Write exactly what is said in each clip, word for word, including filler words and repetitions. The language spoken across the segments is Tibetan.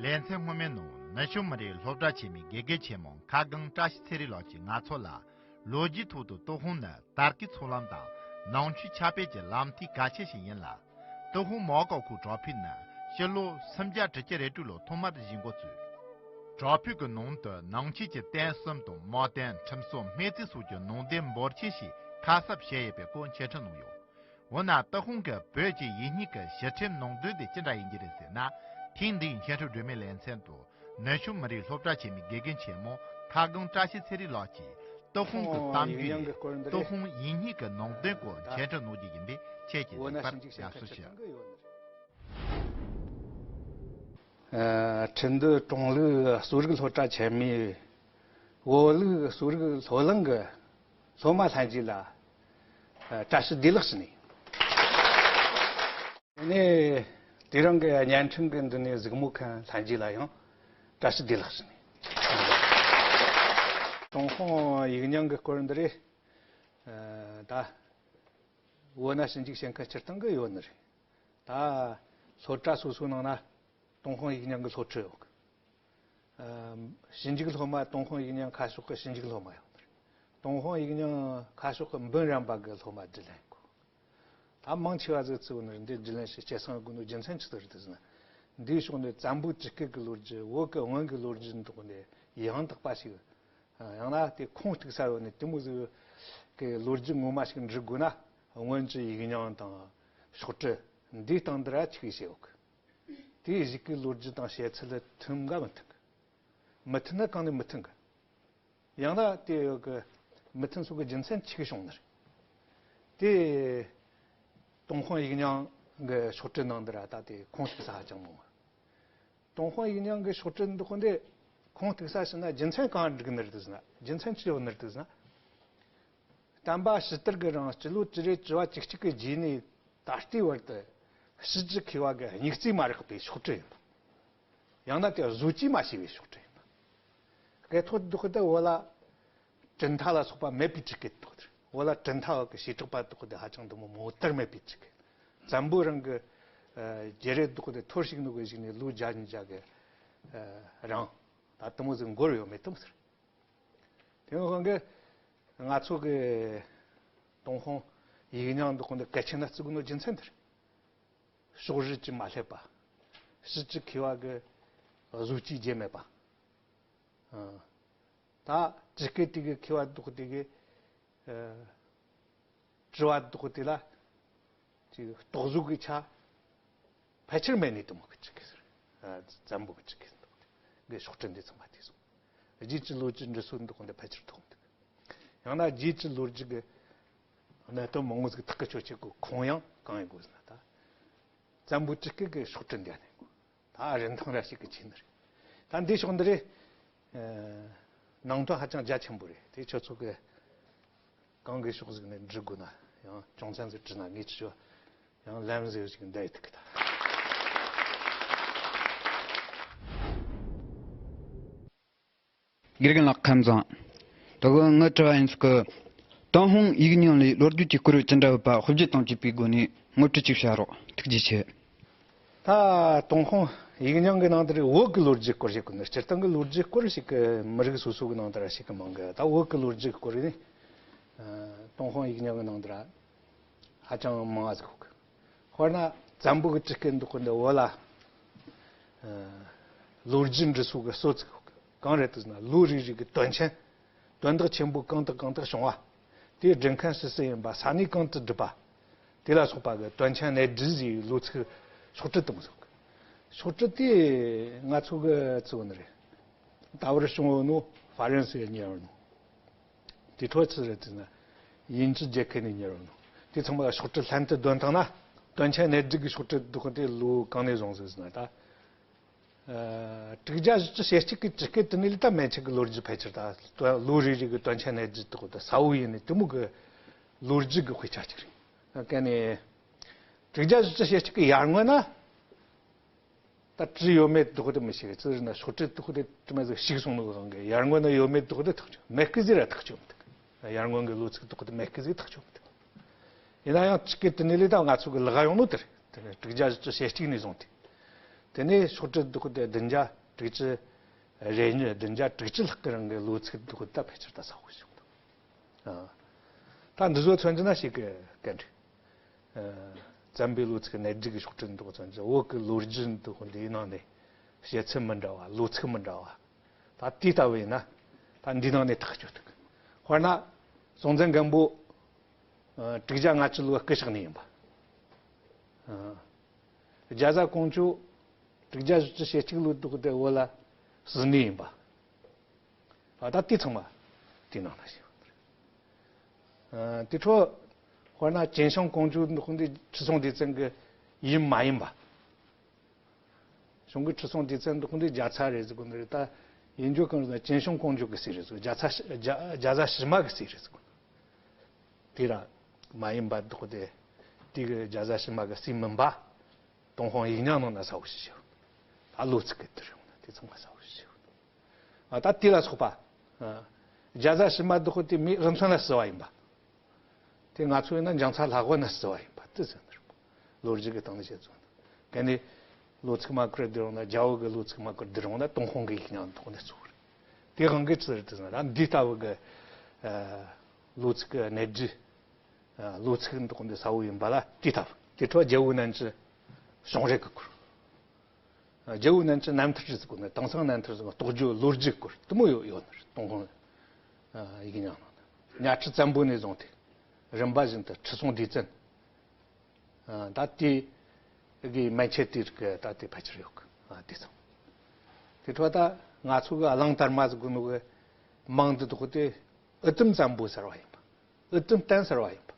ལེ་ཚན་སྔོན་མའི་ནང་ནུབ་ཕྱོགས་མི་རིགས་སློབ་གྲྭ་ཆེན་མོའི་དགེ་རྒན་ཆེན་མོ་ཁ་སྒང་བཀྲ་ཤིས་ཚེ་རིང་ལགས་ཀྱིས་ང་ཚོ་ལ། ལོ་རྒྱུས་ཐོག་ཏུ་ཏུན་ཧོང་ནི་དར་གོས་ཚོང་ལམ་དང་ནང་ཆོས་ཁྱབ་སྤེལ་གྱི་ལམ་ཐིག་གལ་ཆེ་ཞིག་ཡིན་ལ། ཏུན་ཧོང་མའོ་ཀའོ་ཁུའུ་གྲོང་ཁྱེར་ནི་ཕྱི་ལོ་སུམ་བརྒྱ་དྲུག་ཅུ་རེ་དྲུག་ལོར་ཐོག་མར་བཞེངས་འགོ་བཙུགས། གྲོང་ཁྱེར་གྱི་ནང་དུ་ནང་ཆོས་ཀྱི་རྟེན་གསུམ་དང་མོ་རྟེན་ཁྲིམས་སྲུང་སྨན་རྩིས་སོགས་ཀྱི་ནང་དོན་འབོར་ཆེན་ཞིག་ཁ་གསབ་བྱས་ཡོད་པའི་སྐོར་འཆད་ཁྲིད་གནང་ཡོད། འོ་ན་ཏུན་ཧོང་གི་བོད་ཀྱི་ཡིག་རྙིང་གི་ཕྱི་ཁྲིམས་ནང་དོན་དེ་ཅི་འདྲ་ཡིན་གྱི་རེད་ཟེར་ན། ཐེངས་འདིའི་འཆད་ཁྲིད་སྒྲོན་མེའི་ལེ་ཚན་དུ་ནུབ་ཕྱོགས་མི་རིགས་སློབ་གྲྭ་ཆེན་མོའི་དགེ་རྒན་ཆེན་མོ་ཁ་སྒང་བཀྲ་ཤིས་ཚེ་རིང་ལགས་ཀྱིས་ཏུན་ཧོང་གི་གཏམ་རྒྱུད་ནས་ཏུན་ཧོང་ཡིག་རྙིང་གི་ནང་དོན་སྐོར་འཆད་ཁྲིད་གནང་རྒྱུ་ཡིན་པས། ཁྱེད་ཀྱིས་གཟིགས་པར་དགའ་བསུ་ཞུ། ཁྲིན་ཏུའུ་ཀྲུང་ལུགས་གསོ་རིག་སློབ་གྲྭ་ཆེན་མོའི་བོད་ལུགས་གསོ་རིག་སློབ་གླིང་གི་སློབ་མ་ལྷན་རྒྱས་ལ་བཀྲ་ཤིས་བདེ་ལེགས་ཞུ་ནས། དེ་ནས་དེ་རིང་གི་བརྙན་འཕྲིན་གྱི་མདུན་ནས་གཟིགས་མོ་མཁན་ལྷན་རྒྱས་ལ་ཡང་བཀྲ་ཤིས་བདེ་ལེགས་ཞུ་ནས། ཏུན་ཧོང་ཡིག་རྙིང་གི་སྐོར་འདི་རེད། ད་བོད་ན་ཞིབ་འཇུག་བྱེད་མཁན་སྤྱིར་བཏང་གི་ཡོད་ནི་རེད། ད་སློབ་གྲྭ་སོ་སོའི་ནང་ན་ཏུན་ཧོང་ཡིག་རྙིང་གི་སློབ་ཁྲིད་ཡོད་གི། ཨ། ཞིབ་འཇུག་སློབ་མ་ཏུན་ཧོང་ཡིག་རྙིང་ཁ་ཕྱོགས་ཀྱི་ཞིབ་འཇུག་སློབ་མ་ཡོད་ནི་རེད། ཏུན་ཧོང་ཡིག་རྙིང་ཁ་ཕྱོགས་ཀྱི་འབུམ་རམས་པ་གི་སློབ་མ་དྲིན་ལན་གོ། ད་མང་ཆེ་བ་ཟིག་ཚུགས་ནི་རེད། འདི་དྲིན་ལན་ཞིག་སྐྱེད་སྲིང་དགོས་ནོ་རྒྱུ་མཚན་ཆི་ཟིག་རེད་ཟེར་ན། འདིའི་ཕྱོགས་ནས་བཙན་པོའི་བྲིས་སྐུད་ཀྱི་ལོ་རྒྱུས། བོད་ཀྱི་སྔོན་གྱི་ལོ་རྒྱུས་འདི་ཐོག་ནས་ཡང་དག་པ་ཞིག་ཡང་ན་དེ་ཁུངས་གཏུགས་ས་ཡོད་ནི་དེ་མོ་ཟིག་གི་ལོ་རྒྱུས་ངོ་མ་ཞིག་འབྲི་དགོས་ན། སྔོན་གྱི་ཡིག་རྙིང་དང་ཤོག་དྲིལ་འདིའི་སྟེང་འདི་ར་ཆི་གི་བྱས་ཡོད་གི། དེའི་གཞུག་གི་ལོ་རྒྱུས་དང་བྱེད་ཚུལ་ལ་མཐུན་ག་མི་མཐུན་གི། མི་མཐུན་ན་གང་ནས་མི་མཐུན་གི། ཡང་ན་དེ་ཡོད་གི་མི་མཐུན་སོགས་ཀྱི་རྒྱུ་མཚན་ཆི་གི་བྱུང་ནི་རེད། དེ་ཏུན་ཧོང་ཡིག་རྙིང་གི་ཤོག་དྲིལ་ནང་འདི་ར་ད་དེ་ཁུངས་གཏུགས་ས་ཧ་ཅང་མང་བ། ཏུན་ཧོང་ཡིག་རྙིང་གི་ཤོག་དྲིལ་འདི་ཁོ་འདི་ཁུངས་གཏུགས་ས་ཞིག་ན་རྒྱུ་མཚན་གང་བསྒྲིགས་ནི་རེད་ཟེར་ན། རྒྱུ་མཚན་ཆི་ཡོད་ནི་རེད་ཟེར་ན། བསྟན་པ་ཕྱི་དར་གྱི་རིང་སྤྱི་ལོ་བཅུ་རེ་བཅུ་བ་བཅུ་གཅིག་གི་རྗེས་ནས་ད་ལྟའི་བར་དུ་ཕྱི་རྒྱུད་མཁས་པ་གིས་སྙིགས་རྩིས་མ་རེག་པའི་ཤོག་དྲིལ་ཡིན་པ། ཡང་ན་དེ་བཟོ་བཅོས་མ་བྱས་པའི་ཤོག་དྲིལ་ཡིན་པ། སྐད་ཐོག་འདི་ཁོ་དེ་བོད་ལ་གྲུབ་མཐའ་ལ་སོགས་པ་མེད་པའི་བྲིས་སྐད་འདུག་དེ། བོད་ལ་གྲུབ་མཐའ་བ་གི་བྱེ་བྲག་པ་འདུག་དེ་ཧ་ཅང་དུ་མོ་མོ་ལྟར་མེད་པའི་བྲིས་སྐད། བཙན་པོ་རང་གི་ཨ་རྒྱལ་རབས་འདུག་དེ་ཐོར་ཞིག་ནུ་གི་ཞིག་ནས་ལོ་བརྒྱ་ཉིས་བརྒྱ་གི་ཨ་རིང་ད་དུ་མོ་ཟིག་འགོར་ཡོད་མེད་དུ་མོ་ཟེར། དེ་ནི་ཁོང་གིས་ང་ཚོ་གི་ཏུན་ཧོང་ཡིག་རྙིང་འདུག་དེ་གལ་ཆེ་ན་བརྩི་དགོས་ནོ་རྒྱུ་མཚན་དེ་རེད། ཕྱོགས་རིས་ཀྱིས་མ་བསླད་པ། ཕྱི་རྒྱུད་མཁས་པ་གི་བཟོ་བཅོས་བྱས་མེད་པ། ཨ། ད་བྲིས་སྐད་དེ་གི་མཁས་པ་འདུག་དེ་གི་ཨ་བྲི་བ་འདུག་དེ་ལ་ཅིག་རྟོག་བཟོ་གི་ཆ་ཕལ་ཆེར་མེད་ནི་དུ་མོ་གི་བྲིས་སྐད་ཟེར། ཨ། བཙན་པོ་གི་བྲིས་སྐད་འདུག་དེ་གི་ཤོག་དྲིལ་འདི་ཚང་མ་དེ་སོང་། རྗེས་ཀྱི་ལོ་རྒྱུས་འབྲི་སྲོལ་འདུག་དེ་ཕལ་ཆེར་ཐོགས་མི་འདུག་ཡང་ན་རྗེས་ཀྱི་ལོ་རྒྱུས་ཀྱི་གནད་དོན་མང་བོ་ཟིག་ཐག་གི་ཆོད་ཆེད་གི་ཁུངས་ཡང་གང་ཡིན་དགོས་ཟེར་ན། ད་བཙན་པོའི་བྲིས་སྐད་ཀྱི་ཤོག་དྲིལ་འདི་ནས་གོ། ད་རིན་ཐང་ར་ཞིག་གི་ཆེ་ནི་རེད། ད་འདི་ཕྱོགས་འདི་རེད། ཨ། ནང་དོན་ཧ་ཅང་རྒྱ་ཆེན་པོ་རེད། དེ་ཁྱོད་ཚོ་གི་གང་གི་ཕྱོགས་ཟིག་ནས་འབྲི་དགོས་ན་ཡང་ཅུང་ཙམ་ཟིག་བྲིས་ན་ངས་ཁྱོད་ཡང་ལམ་ཟིག་ཞིག་འདའ་ཡི་ཐུག་གི་ད། དགེ་རྒན་ལགས་ཁམས་བཟང་། ད་གིན་ངའི་དྲི་བ་ཡིན་ཚུལ་གི། ཏུན་ཧོང་ཡིག་རྙིང་ལས་ལོ་རྒྱུས་ཀྱི་སྐོར་ཅི་འདྲ་ཡོད་པ་དཔེ་བརྗོད་དང་བཅས་པའི་སྒོ་ནས་ངོ་སྤྲོད་ཅིག་བྱ་རོགས། ཐུགས་རྗེ་ཆེ། ད་ཏུན་ཧོང་ཡིག་རྙིང་གི་ནང་དུ་རེད། བོད་ཀྱི་ལོ་རྒྱུས་སྐོར་ཞིག་གི་ནི། སྤྱིར་བཏང་གི་ལོ་རྒྱུས་སྐོར་ཞིག་གི་མི་རིགས་སོ་སོ་གི་ནང་དུ་ར་ཞིག་གི་མང་གི། ད་བོད་ཀྱི་ལོ་རྒྱུས་སྐོར་ནི། ཨ། ཏུན་ཧོང་ཡིག་རྙིང་གི་ནང་དུ་ར་ཧ་ཅང་མང་བ་ཟིག་ཡོད་གི། དཔེར་ན་བཙན་པོ་གི་བྲིས་སྐད་འདུག་གི་འདི་བོད་ལ། ཨ། ལོ་རྒྱུས་འབྲི་སྲོལ་གི་སྲོལ་ཅིག་ཡོད་གི། གང་རེད་ཟེར་ན་ལོ་རེ་རེ་གི་དོན་ཆེན། དོན་དག་ཆེན་པོ་གང་དག་གང་དག་བྱུང་བ། དེའི་སྒྲུབ་མཁན་སུ་སུ་ཡིན་པ། ས་གནས་གང་དུ་བསྒྲུབས་པ། དེ་ལ་སོགས་པ་གི་དོན་ཆེན་གནད་བསྡུས་ཟེར་བའི་ལོ་ཚིགས་ཤོག་དྲིལ་དུ་མ་ཟུག་གི། ཤོག་དྲིལ་དེ་ང་ཚོ་གི་བཙུགས་ནི་རེད། ད་བར་བྱུང་ཡོད་ནོ་ཧྥ་རན་སིའི་གཉེར་ནོ། དེ་འཕྲོ་ཆི་རེད་ཟེར་ན། དབྱིན་ཇི་རྒྱལ་ཁབ་ནས་གཉེར་ཡོད་ནོ། དེ་ཚང་མ་ཤོག་དྲིལ་ལྷན་དུ་འདོན་བཏང་ན། དོན་ཆེན་གནད་བསྡུས་ཀྱི་ཤོག་དྲིལ་འདུག་དེ་ལོ་གང་ནས་བཟུང་ཟིག་ཟེར་ན་ད། ཨ། དྲུག་བརྒྱ་བཞི་བཅུ་ཞེ་གཅིག་གི་བྲིས་སྐད་དེ་ནས་ལས་ད་མན་ཆད་ཀྱི་ལོ་རྒྱུས་ཕལ་ཆེར་ད་ལོ་རེ་རེ་གི་དོན་ཆེན་གནད་བསྡུས་འདུག་དེ་ས་བོ་ཡིན་ནི་དེ་མོ་གི་ལོ་རྒྱུས་ཀྱི་དཔེ་ཆ་གཅིག་རེད། གན་ནས་དྲུག་བརྒྱ་བཞི་བཅུ་ཞེ་གཅིག་གི་ཡར་སྔོན་ན། ད་བྲིས་ཡོད་མེད་འདུག་དེ་མི་ཤེས། ཙི་རི་ན་ཤོག་དྲིལ་འདུག་དེ་དྲི་མ་ཟིག་ཞིག་སོང་ནོ་གང་གི་ཡར་སྔོན་ན་ཡོད་མེད་འདུག་དེ་ཐག་ཆོད་མེད་གི་ཟེར་ར་ཐག་ཆོད་མི་འདུག་ཡར་སྔོན་གི་ལོ་ཚིགས་འདུག་དེ་མེད་གི་ཟེར་ཐག་ཆོད་མི་འདུག་ཡིན་ན་ཡང་ཆི་གི་དེ་ནས་ལས་ད་ང་ཚོ་གི་ལག་ཡོང་ནོ་དེ་རེད། དེ་ནས་དྲུག་བརྒྱ་བཞི་བཅུ་ཞེ་གཅིག་ནས་བཟུང་སྟེ། དེ་ནས་ཤོག་དྲིལ་འདི་ཁོ་དེ་བདུན་བརྒྱ་དྲུག་ཅུ་རེ་གཉིས། བདུན་བརྒྱ་དྲུག་ཅུ་ལྷག་གི་རིང་གི་ལོ་ཚིགས་འདི་ཁོ་ད་ཕལ་ཆེར་ད་གསལ་བོ་བྱུང་འདུག་ཨ། ད་འདི་ཚོ་མཚོན་རྒྱུ་ན་ཞིག་གི་གན་རེད། ཨ། བཙན་པོའི་ལོ་ཚིགས་གནས་རིས་ཀྱི་ཤོག་དྲིལ་འདི་ཁོ་མཚོན་རྒྱུ། བོད་ཀྱི་ལོ་རྒྱུས་འདི་ཁོ་འདིའི་ནང་ནས་བཤད་ཚུལ་མི་འདྲ་བ། ལོ་ཚིགས་མི་འདྲ་བ། ད་དེ་ལྟ་བུ་ཡིན་ན་ད་འདིའི་ནང་ནས་ཐག་གཅོད་ཐུབ། དཔེར་ན་སྲོང་བཙན་སྒམ་པོ། ཨ། དྲུག་བརྒྱ་ལྔ་བཅུ་ལོའི་སྐུ་གཤེགས་ནས་ཡིན་པ། ཨ། རྒྱ་བཟའ་ཀོང་ཇོ་དྲུག་བརྒྱ་བཞི་བཅུ་ཞེ་གཅིག་ལོའི་དུས་དེ་བོད་ལ་བསུ་ནས་ཡིན་པ། ཨ། ད་དེ་ཚང་མ་དེའི་ནང་ན་ཞིག་ཨ། དེ་འཕྲོ་དཔེར་ན་ཅིན་ཤང་ཀོང་ཇོ་འདི་ཁོ་འདི་ཁྲི་སྲོང་ལྡེ་བཙན་གྱི་ཡུམ་མ་ཡིན་པ། གཞུང་གི་ཁྲི་སྲོང་ལྡེ་བཙན་འདི་ཁོ་འདི་རྒྱ་ཚ་རེད་ཟེར་གོ་ནི་རེད། ད་ཡིན་རྒྱུ་གང་རེད་ན་ཅིན་ཤང་ཀོང་ཇོ་གི་སྲས་རེད་ཟེར། རྒྱ་ཚ་རྒྱ་རྒྱ་བཟའ་ཕྱི་མ་གི་སྲས་རེད་ཟེར་གོ་ནི། དེ་ར་མ་ཡིན་པ་འདི་ཁོ་དེ། དེ་གི་རྒྱ་བཟའ་ཕྱི་མ་གི་སྲས་མིན་པ། ཏུན་ཧོང་ཡིག་རྙིང་ནང་ན་གསལ་བོ་ཞིག་བྱེད། ད་ལོ་ཚིགས་གི་དེ་རེད་འོང་ན་དེ་ཚང་མ་གསལ་བོ་ཞིག་བྱེད། ཨ། ད་དེ་ལ་སོགས་པ། ཨ། རྒྱ་བཟའ་ཕྱི་མ་འདི་ཁོ་དེ་མི་རུ་མཚོན་ལ་བསུ་བ་ཡིན་པ། དེ་ང་ཚོ་ཡིན་ན་འཇང་ཚ་ལྷ་དབུ་ན་བསུ་བ་ཡིན་པ་དེ་ཟེར་ནི་རེད། ལོ་རྒྱུས་ཀྱི་སྟེང་ནས་བཤད་ཚོད་ནི། གལ་ཏེ་ལོ་ཚིགས་མ་བསྐུར་བསྡད་རུང་ན། རྒྱ་བོད་ཀྱི་ལོ་ཚིགས་མ་བསྐུར་བསྡད་རུང་ན་ཏུན་ཧོང་གི་ཡིག་རྙིང་འདི་ཁོ་ནས་གཙོ་བོ་རེད། དེ་དབང་གིས་ཅི་རེད་ཟེར་ན། ད་འདི་ལྟ་བུ་གི། ཨ། ལོ་ཚིགས་ཀྱི་གནས་རིས། ཨ། ལོ་ཚིགས་འདི་ཁོ་འདི་གསལ་བོ་ཡིན་པ་ལ་དེ་ལྟ་བུ། དེ་འཕྲོ་རྒྱལ་བོ་རྣམས་ཀྱི་གཤོང་རས་ཀྱི་སྐོར། རྒྱལ་བོ་རྣམས་ཀྱི་རྣམ་ཐར་ཟེར་གོ་ནི། དེང་སང་རྣམ་ཐར་ཟེར་གོ་ནི། རྟོགས་བརྗོད་ལོ་རྒྱུས་སྐོར་དེ་མོ་ཡོད་ཡོད་ནི་རེད། ཏུན་ཧོང་ཡིག་རྙིང་ནང་ན། གཉའ་ཁྲི་བཙན་པོ་ནས་བཟུང་སྟེ་རིམ་པ་བཞིན་དུ་ཁྲི་སྲོང་ལྡེ་བཙན། ད་དེ་གི་མན་ཆད་དེ་རིགས་ཀྱི་ད་དེ་ཕལ་ཆེར་ཡོད་གི། དེ་ཚང་། དེ་འཕྲོ་ད་ང་ཚོ་གི་གླང་དར་མ་ཟེར་གོ་ནོ་གི་མིང་འདི་ཐོགས་ཏེ་འུ་དུམ་བཙན་པོ་ཟེར་བ་ཡིན་པ། འུ་དུམ་བསྟན་ཟེར་བ་ཡིན་པ།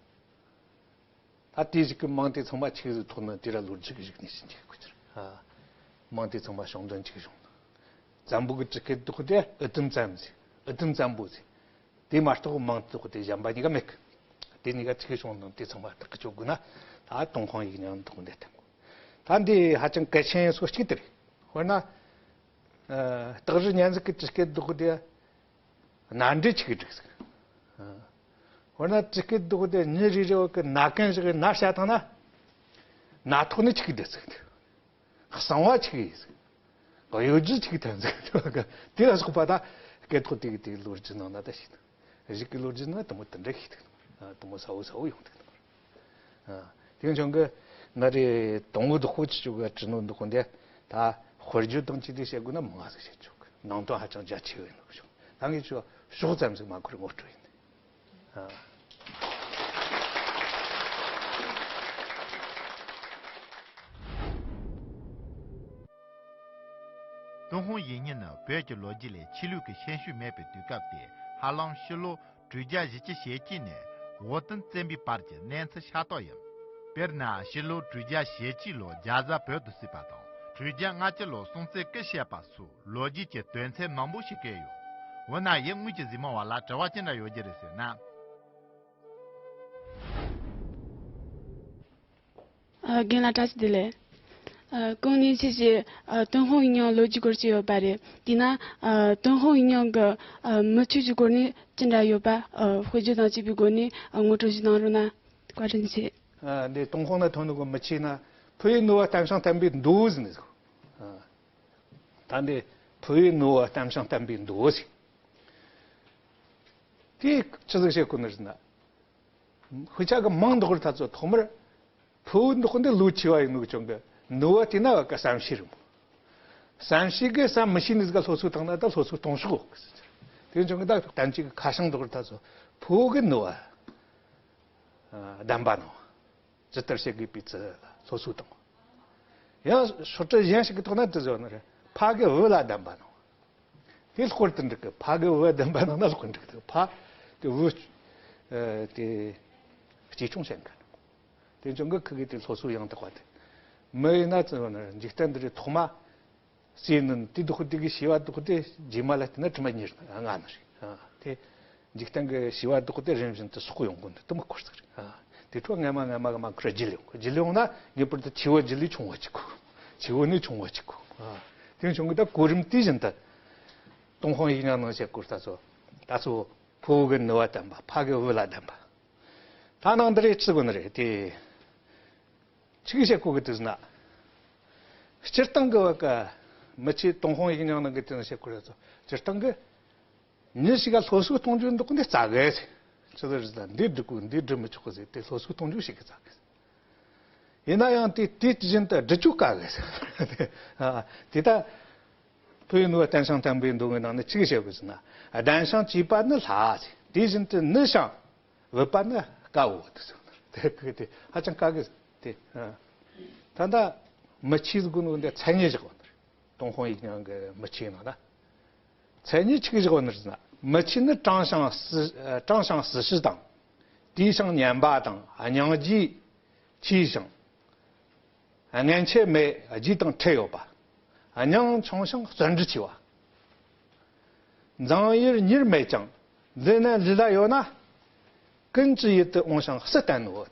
ད་དེ་ཞིག་གི་མིང་དེ་ཚང་མ་ཆི་ཟིག་ཐོགས་ན་དེ་ར་ལོ་རྒྱུས་ཀྱི་གཞུག་ནས་ཕྱིན་ཆད་གོ་ཆེར། ཨ། མིང་དེ་ཚང་མ་བྱུང་དོན་ཆི་བྱུང་ན། བཙན་པོ་གི་གྲི་སྐེད་དུ་དེ་འུ་དུམ་བཙན་ཟེར། འུ་དུམ་བཙན་པོ་ཟེར། དེ་མ་གཏོགས་མིང་དུ་དེ་གཞན་པ་གཉིས་ཀ་མེད་གི། དེ་གཉིས་ཀ་ཆི་བྱུང་ན་དེ་ཚང་མ་ཐག་གཅོད་དགོས་ན། ད་ཏུན་ཧོང་ཡིག་རྙིང་དུ་འདི་བསྟན་དགོས། ད་འདི་ཧ་ཅང་གལ་ཆེན་སོ་གཅིག་དེ་རེད། དཔེར་ན། ཨ། སྟག་རི་གཉན་གཟིགས་ཀྱི་གྲི་སྐེད་དུ་དེ། སྣ་འདྲེན་ཆི་གི་འགྲིག་ཟིག་ཨ། འོ་ན་གྲི་སྐེད་དུ་དེ་མྱི་རེ་རེ་བ་གི་སྣ་ཁུང་ཞིག་གི་སྣ་བཤད་བཏང་ན། སྣ་ཐོག་ནི་ཆི་གི་འགྲིག་ཟིག་གསང་བ་ཆི་གི་ཡིན་ཟིག་གཡོ་སྒྱུ་ཆི་གི་ཐོན་ཟིག་དེ་ལ་སོགས་པ་ད་སྐད་ཐོག་དེ་གི་དེ་ལོ་རྒྱུས་ནང་ན་ད་ཤེས་ཐུབ། གཞུག་གི་ལོ་རྒྱུས་ནང་དུ་མོ་དེ་འདྲ་ཤེས་ཐུབ། དུ་མོ་ས་བོ་ས་བོ་ཡོང་ཐུབ། ཨ། དེ་བྱུང་གི་ང་རེ་དང་བོ་བདག་པོ་ཆི་ཆོག་གི་བྲི་ནོ་འདུག་གོ་འདི། ད་དཔེར་བརྗོད་དང་བཅས་ཏེ་བཤད་དགོས་ན་མང་ང་ཟིག་བཤད་ཆོག་གི། ནང་དོན་ཧ་ཅང་རྒྱ་ཆེ་བའི་ནོ་བྱུང་། ད་ངས་ཆོ་ཕྱོགས་ཙམ་ཟིག་མ་འཁོར་ངོ་སྤྲོད་ཡིན། ཨ། ཏུན་ཧོང་ཡིག་རྙིང་ནི་བོད་ཀྱི་ལོ་རྒྱུས་ལས་ཆོས་ལུགས་ཀྱི་ཤན་ཤུགས་མེད་པའི་དུས་སྐབས་ཏེ། ཧ་ལམ་ཕྱི་ལོ་དྲུག་བརྒྱ་བཞི་བཅུ་ཞེ་གཅིག་ནས་ཝོ་ཏུན་བཙན་པོའི་བར་གྱི་གནས་ཚུལ་ཤ་སྟག་ཡིན། དཔེར་ན་ཕྱི་ལོ་དྲུག་བརྒྱ་ཞེ་གཅིག་ལོར་རྒྱ་བཟའ་བོད་དུ་བསུས་པ་དང་། དྲུག་བརྒྱ་ལྔ་བཅུ་ལོར་སྲོང་བཙན་སྐུ་གཤེགས་པ་སོགས་ལོ་རྒྱུས་ཀྱི་དོན་ཚན་མང་པོ་ཞིག་བཀོད་ཡོད། འོ་ན་ཡིན་དངོས་ཀྱི་གཟིགས་མོ་བ་ལ་དྲི་བ་ཅི་འདྲ་ཡོད་རྒྱུ་རེད་ཟེར་ན། ཨ། རྒན་ལགས་བཀྲ་ཤིས་བདེ་ལེགས། ཨ། གོང་ནས་ཁྱེད་ཀྱིས། ཨ། ཏུན་ཧོང་ཡིག་རྙིང་ལོ་རྒྱུས་སྐོར་ཅིག་ཡོད་པ་རེད། དེས་ན། ཨ། ཏུན་ཧོང་ཡིག་རྙིང་གི། ཨ། མི་ཆོས་ཀྱི་སྐོར་ནས་ཅི་འདྲ་ཡོད་པ། ཨ། དཔེར་བརྗོད་དང་བཅས་པའི་སྒོ་ནས། ཨ། ངོ་སྤྲོད་ཅིག་གནང་རོགས་གནང་། བཀའ་དྲིན་ཆེ། ཨ། འདི་ཏུན་ཧོང་ན་ཐོན་ནོ་གི་མི་ཆོས་ན། ཕུ་བོའི་ནུ་བོ་བསྟན་ཞིང་བསྟན་པའི་མདོ་ཟེར་ནི་ཟིག་ཨ། ད་འདི་ཕུ་བོའི་ནུ་བོ་བསྟན་ཞིང་བསྟན་པའི་མདོ་ཟེར། དེ་ཆི་ཟིག་བཤད་གོ་ནི་ཟེར་ན། དཔེ་ཆ་གི་མིང་འདོགས་ར་ཐ་ཚོ་ཐོག་མར་ཕུ་བོ་འདོགས་འདི་ལོ་ཆེ་བ་ཡིན་ནོ་ཅང་གི། ནུ་བོ་དེ་ན་བ་ག་བསམ་ཤེས་རེད་མོ། བསམ་ཤེས་གི་བསམ་མི་ཤེས་ནི་ཟིག་ག་སློབ་གསོ་བཏང་ན་ད་སློབ་གསོ་གཏོང་ཕྱོགས་གི་ཟེར། དེ་ཅང་གི་ད་གཏན་གཅིག་གི་ཁ་བྱང་འདོགས་ར་ཐ་ཚོ་ཕུ་བོ་གི་ནུ་བོ། ཨ། གདམས་པ་གནང་། ཇི་ལྟར་བྱེད་དགོས་པའི་ཚུལ་ལ་སློབ་གསོ་བཏང་། ཡང་སོ་སོ་གཞན་ཞིག་གི་ཐོག་ན་དེ་ཟེར་ནི་རེད། ཕ་གི་བུ་ལ་གདམས་པ་གནང་། དེ་སྐོར་དུ་འགྲིག་གི། ཕ་གི་བུ་གདམས་པ་གནང་ན་སྐོར་འགྲིག་གི། ཕ་དེ་བུ། ཨ། དེ་གཅེས་སྐྱོང་བྱེད་མཁན། དེ་ཅང་གི་ཁུ་གི་དེ་སློབ་གསོ་ཡང་དག་པ་དེ། མི་ཡིན་ན་ཙི་ནི་འཇིག་རྟེན་འདི་རིགས་ཐོག་མ། སྲས་ནི་དེ་འདོགས་དེ་གི་བྱིས་པ་འདོགས་དེ་རྗེས་མ་ལ་བལྟས་ན་དྲི་མ་གཉེར་ན་ང་ནི་རེད། ཨ། དེ་འཇིག་རྟེན་གི་བྱིས་པ་འདོགས་དེ་རིམ་བཞིན་དུ་སོག་ཡོང་གོ་འདི་དུ་མི་འཁོར་ཟིག་རེད། ཨ། དེ་འཕྲོ་སྔ་མ་སྔ་མ་གི་མ་འཁོར་རྒྱུ་ལས་ཡོང་གི། རྒྱུ་ལས་ཡོང་ན་ངེས་པར་དུ་ཆེ་བོ་རྒྱུ་ལས་ཆུང་བོ་གཅིག་གོ། ཆེ་བོ་ནས་ཆུང་བོ་གཅིག་གོ། ཨ། དེ་བྱུང་གི་ད་གོ་རིམ་དེ་བཞིན་དུ། ཏུན་ཧོང་ཡིག་རྙིང་ནང་བཤད་སྐོར་ད་ཚོ། ད་ཚོ་ཕུ་བོ་གི་ནུ་བོ་གདམས་པ། ཕ་གི་བུ་ལ་གདམས་པ། ད་ནང་འདི་རེ་ཅི་གོ་ནི་རེད་དེ། ཆི་གི་བཤད་གོ་གི་དུས་ན། སྤྱིར་བཏང་གི་བ་ག་མི་ཆོས་ཏུན་ཧོང་ཡིག་རྙིང་ནང་གི་དེ་ནས་བཤད་ཁུལ་རེད་ཚོ། སྤྱིར་བཏང་གི་མྱི་ཞིག་ག་སློབ་གསོ་གཏོང་རྒྱུ་འདུག་འདི་རྩ་གི་ཟེར། ཅི་ཟེར་ཟེར་ན་འདི་འགྲིག་གོ་འདི་འགྲིག་མི་ཆོག་གི་ཟེར་ཏེ་སློབ་གསོ་གཏོང་རྒྱུ་ཞིག་གི་རྩ་གི་ཟེར། ཡིན་ན་ཡང་དེ་དུས་རྒྱུན་དུ་སྒྲུབ་ཆོག་ག་གི་ཟེར། ཨ། དེ་ད་བོད་ཡིན་ནོ་བསྟན་སྲུང་བསྟན་པའི་མདོ་སྔགས་ནང་ནས་ཅི་གི་བཤད་གི་ཟེར་ན། ལྡན་ཞིང་བཅས་པ་ནི་ལྷ་ཟེར། དེ་བཞིན་དུ་ནུས་ཤིང་བུད་པ་ནི་དཀའ་འོ་དེ་ཟེར། དེ་གི་དེ་ཧ་ཅང་དཀའ་གི་ཟེར་དེ། ཨ། ད་ལྟ་མི་ཆོས་ཟེར་གོ་ནོ་འདི་མཚན་ཉིད་བཞག་པ་ནི་རེད། ཏུན་ཧོང་ཡིག་རྙིང་གི་མི་ཆོས་ནང་ལ། མཚན་ཉིད་ཆི་གི་བཞག་པ་ནི་རེད་ཟེར་ན། མི་ཆོས་ནི་དྲང་ཞིང་སྲི་དྲང་ཞིང་སྲི་ཞུ་དང་། དུལ་ཞིང་ཉན་པ་དང་། སྙིང་རྗེ་ཆེ་ཞིང་། སྔན་ཆད་མེད་རྒྱུ་དང་ཁྲེལ་ཡོད་པ། སྙིང་ཆུང་ཞིང་བརྩོན་འགྲུས་ཆེ་བ། འཛིང་ཡུལ་གཉེར་མེད་ཀྱང་། འདི་ནི་ལུས་ལ་ཡོད་ན། ཀུན་གྱི་ཡིད་དུ་འོང་ཞིང་སུ་བསྟེན་ནོ།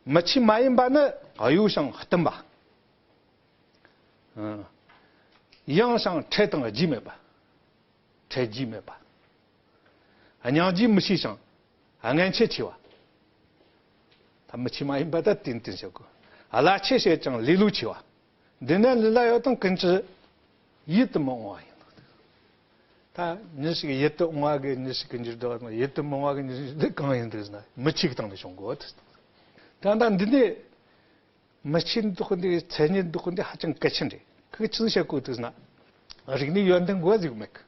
མི་ཆོས་མ་ཡིན་པ་ནི་གཡོ་ཞིང་གཏུམ་པ། ཡང་ཞིང་ཁྲེལ་དང་རྒྱུས་མེད་པ། ཁྲེལ་རྒྱུས་མེད་པ། སྙིང་རྗེ་མི་ཆེ་ཞིང་སྔན་ཆད་ཆེ་བ། ད་མི་ཆོས་མ་ཡིན་པ་ད་ཏན་ཏན་བཤད་དགོས། བླ་ཆེ་བྱེད་ཅིང་ལེ་ལོ་ཆེ་བ། འདི་ནི་ལུས་ལ་ཡོད་དང་ཀུན་གྱི་ཡིད་དུ་མི་འོང་བ་ཡིན། ད་མྱི་ཞིག་ཡིད་དུ་འོང་བ་གི་མྱི་ཞིག་གི་འགྱུར་ལྡོག་དང་ཡིད་དུ་མི་འོང་བ་གི་མྱི་ཞིག་འདི་གང་ཡིན་འདུག་ཟེར་ན་མི་ཆོས་ཀྱི་སྟེང་ནས་བྱུང་དགོས། ད་ལྟ་འདི་ནས། མི་ཆོས་འདུག་འདི་མཚན་ཉིད་འདུག་འདི་ཧ་ཅང་གལ་ཆེན་རེད། ཁོས་ཆི་ཟིག་བཤད་གོ་འདུག་ཟེར་ན། རིག་གནས་ཡོན་ཏན་དགོས་ཟེར་གོ་མེད་གི།